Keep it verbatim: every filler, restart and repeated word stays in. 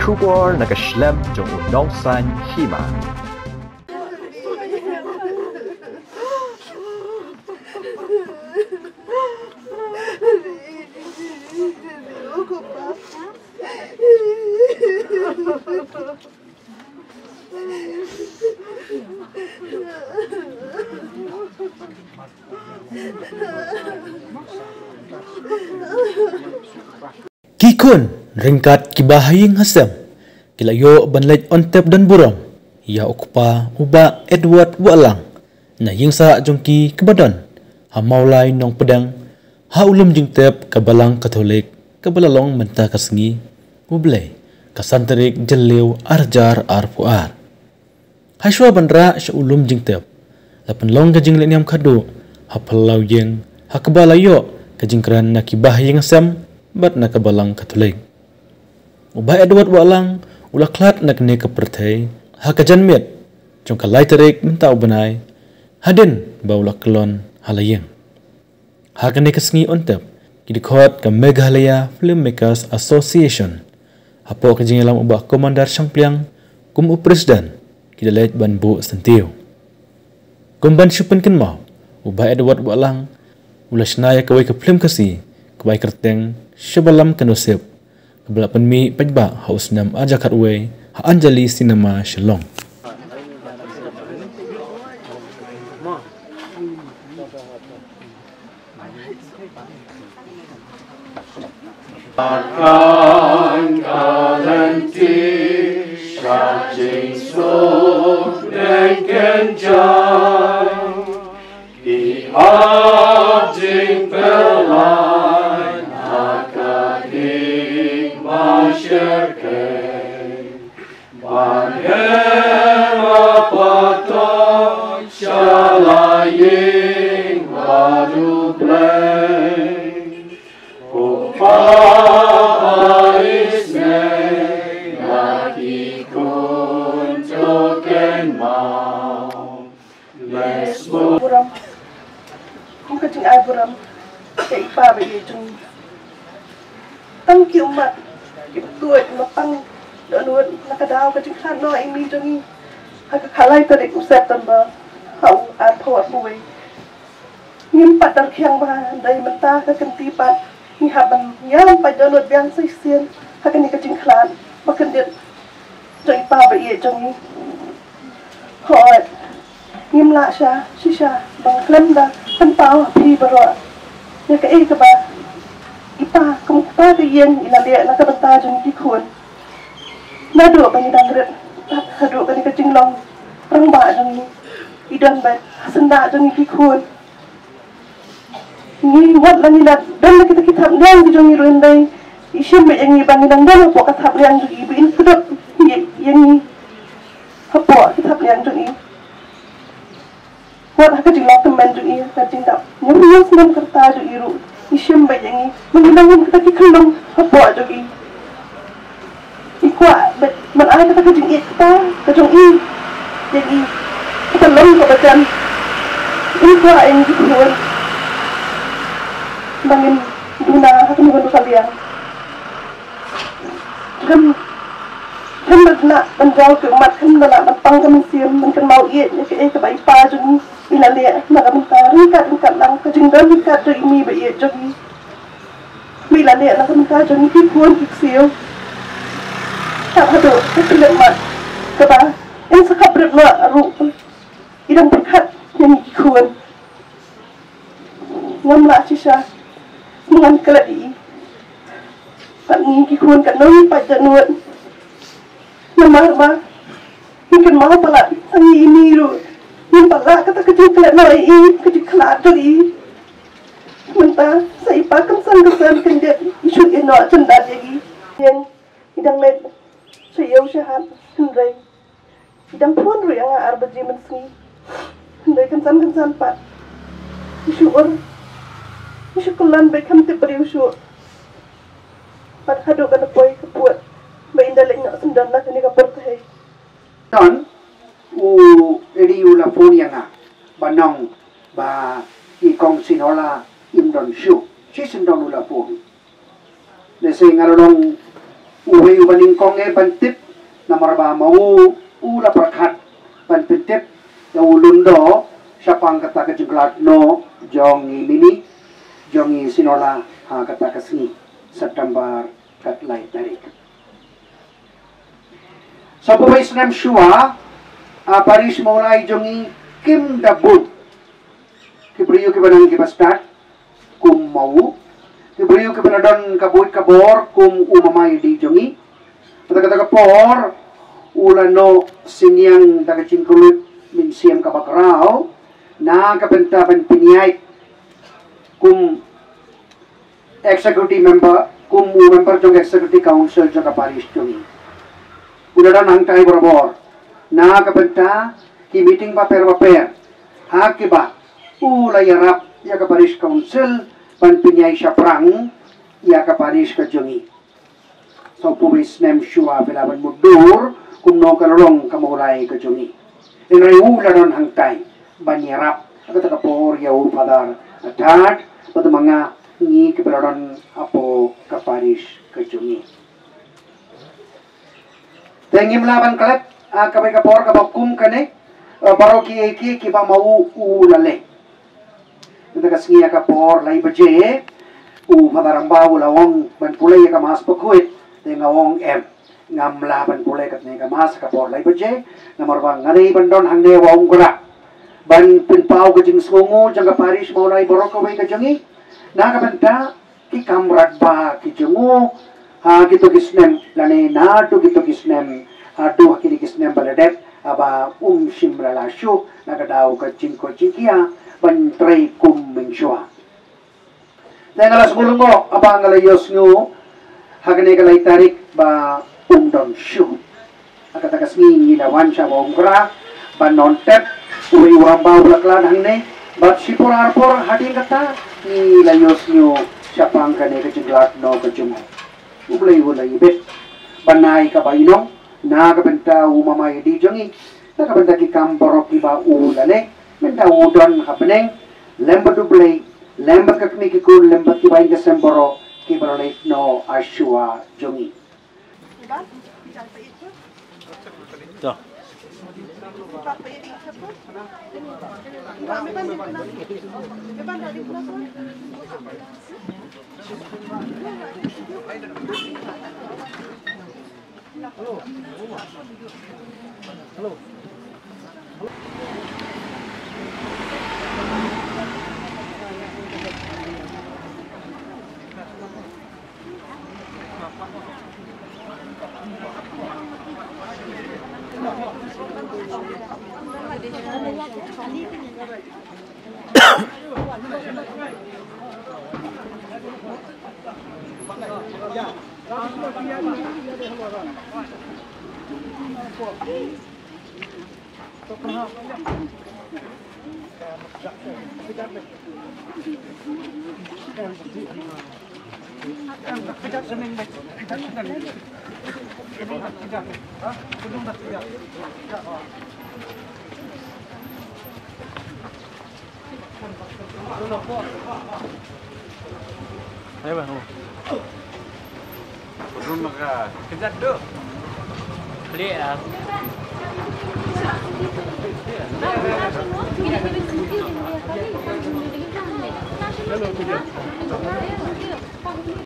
Khubor na ka shlem jong u Nongsaiñ Hima. Ki khun ryngkat kiba ha ïing ha sem ki la ïoh ban leit on tep don burom ïa u kpa u Bah Edward Wahlang na ïing sah jong ki kaba don ha Mawlai Nongpdeng, ha u lum jingtep ka Balang Katholik kaba la long mynta ka sngi U Blei, ka san tarik Jylliew ar hajar arphew ar. Hashwa ban rah sha u lum jingtep, la pynlong ka jingleh niam khadduh ha phyllaw ïing, ha kaba la ïoh ka jingkren na kiba ha ïing ha sem bad na ka Balang Katholik. U Bah Edward Wahlang u la khlad na kane ka pyrthei ha ka janmiet jong ka lai tarik mynta u bnai, hadien ba u la kyllon ha la ïing. Ha kane ka sngi on tep, ki dkhot ka Meghalaya Filmmakers Association, hapoh ka jingïalam u Bah Commander Shangpliang kum u President, ki da leit ban buh syntiew. Kum ban shu pynkynmaw, u Bah Edward Wahlang u la shna ïa kawei ka phlim Khasi kaba ai kyrteng Shabalam Ka Nusip, kaba la pynmih paidbah ha u snem ar hajar khatwei ha Anjali Cinema, Shillong. Kan ka lynti sha jingsuk dengkynjai, ki hap jingpyllait ha ka ïing ba shyrkhei. Ban her ha pateng sha la ïing bad U Blei. Ko Pa ba isynei, na ki khun to kynmaw. Burom. Kum ka jingai burom ïa i Pa ba ïeit jong ngi. Tang ki ummat kiba tuid, ma tang dohnud na ka daw ka jingkhlad noh i mei jong ngi ha ka khatlai tarik u September ha u arphew arphew wei. Ngim pat da rkhiang ba hynrei mynta ka kynti pat ngi hap ban ïam pat dohnud biang sa shisien ha kane ka jingkhlad ba kyndit jong i Pa ba ïeit jong ngi. Hooid, ngim lah shisha ban khlem da pynpaw ha phi baroh ïa kaei kaba i Pa kum u kpa ka ïing i la leh na ka bynta jong ngi ki khun. Naduh ba ngi dang rit tad haduh kane ka jinglong rangbah jong ngi, i don beit ha syndah jong ngi ki khun. Ngi wat la ngi la don la kita ki thapniang ki jong ngi ruh hynrei i shim beit ïa ngi ba ngi dang don hapoh ka thapniang jong i, ba in kdup ïa, ïa ngi hapoh ki thapniang jong i. Wat ha ka jinglong tymmen jong i, ka jingdap hynñiew hynñiew snem ka rta jong i ruh i shim beit ïa ngi ba ngi dang don kita ki khyllung hapoh jong i. I kwah ban ai kata ka jingïeit kata ka jong i ïa ngi, kata long kaba jan. I kwah ïa ngi ki khun ba ngin duna ha kane ka liang. Khlem, khlem da lah ban jaw ki ummat, khlem da lah ban pang ka mynsiem ban kynmaw ïeit ïa kaei kaba i Pa jong ngi i la leh na ka bynta ryngkat ryngkat lang ka jingdon ryngkat jong i mei ba ïeit jong ngi. Mei la leh na ka bynta jong ngi ki khun ki ksiew. Tad haduh ka khyllipmat kaba in sa khapbrip noh ruh i dang pyrkhat ïa ngi ki khun. Ngam lah shisha ngan klet ïa i. Bad ngi ki khun katno ngi pait dohnud. Namar ba ngi kynmaw palat sa ngi i mei ruh ngim pat lah kata ka jingklet noh ïa i, ka jingkhlad jong i. Mynta sa i Pa kynsan kynsan kyndit i shu ïeh noh jyndat ïa i. Ïeng i dang leit sha ïew sha hat hynrei i dang phone ruh ïa nga ar baje mynsngi. Hynrei kynsan kynsan pat i shu ur, i shu kyllon beit, kham tip briew shuh. Pat haduh ka da poi ka pud ba in da leit noh syndon na kane ka pyrthei. Don u ri u la phone ïa nga ba nong ba i Kong Sinola im don shuh. Shi syndon u la phone. Lehse nga la long uwei Uba nyngkong eh ban tip, namar ba ma u u la pyrkhat ban pyntip ïa u Lundo shaphang kata ka jingkhlad noh jong i Mini, jong i Sinola, ha kata ka sngi September ka lai tarik. Sa phew snem shuwa, ha parish Mawlai jong i kim da bud ki briew kiba nang kiba stad kum ma u, ki briew kiba la don ka buit ka bor kum u mama ïa dei jong i. Kata kata ka por u la noh synñiang da ka jingkyllut mynsiem kaba khraw na ka bynta ban pynïaid kum executive member, kum u member jong executive council jong ka parish jong i. U la don hangtai barabor na ka bynta ki meeting bapher bapher ha kiba u la ïarap ïa ka parish council ban pynïaid shaphrang ïa ka parish ka jong i. Sa phew snem shuwa phi lah ban mutdur kumno ka la long ka Mawlai ka jong i. Hynrei u la don hangtai ban ïarap ha kata ka por ïa u Father Athad bad ma nga, ngi kiba la don hapoh ka parish ka jong i. Te ngim lah ban klet ha kawei ka por kaba kum kane, eh, baroh kiei kiei kiba ma u u la leh. Mynta ka sngi ha ka por lai baje u Father Rambau u la ong ban pule ïa ka Mass bakhuid. Te nga ong em, ngam lah ban pule katne ka Mass ha ka por lai baje, namar ba nga dei ban don hangne Wahumkhrah ban pynpaw ka jingsngewnguh jong ka parish Mawlai baroh kawei ka jong i na ka bynta ki kam radbah ki jong u ha kito ki snem, lane naduh kito ki snem haduh ha kine ki snem ba la dep, haba um shym la lah shuh na ka daw ka jingkoit jingkhiah ban trei kum mynshuwa. Te nga la sngewlyngngoh haba nga la ïohsngew ha kane ka lai tarik ba um don shuh. Ha kata ka sngi ngi la wan sha Wahumkhrah ban nontep uwei u Rambau ba la khlad hangne, bad shipor arpor hadien kata ngi la ïohsngew shaphang kane ka jingkhlad noh ka jong u. U Blei u la ïabit ban ai kaba ïehnoh na ka bynta u mama ïa dei jong i, na ka bynta ki kam baroh kiba u la leh, mynta u don ha bneng lem bad U Blei, lem bad ka kmie ki khun, lem bad kiba ïing ki sem baroh kiba la leit noh ha shuwa jong i. Ayo, Bang. Belum maka. Kejap, Dok. Klik, ah. Hello, kejap.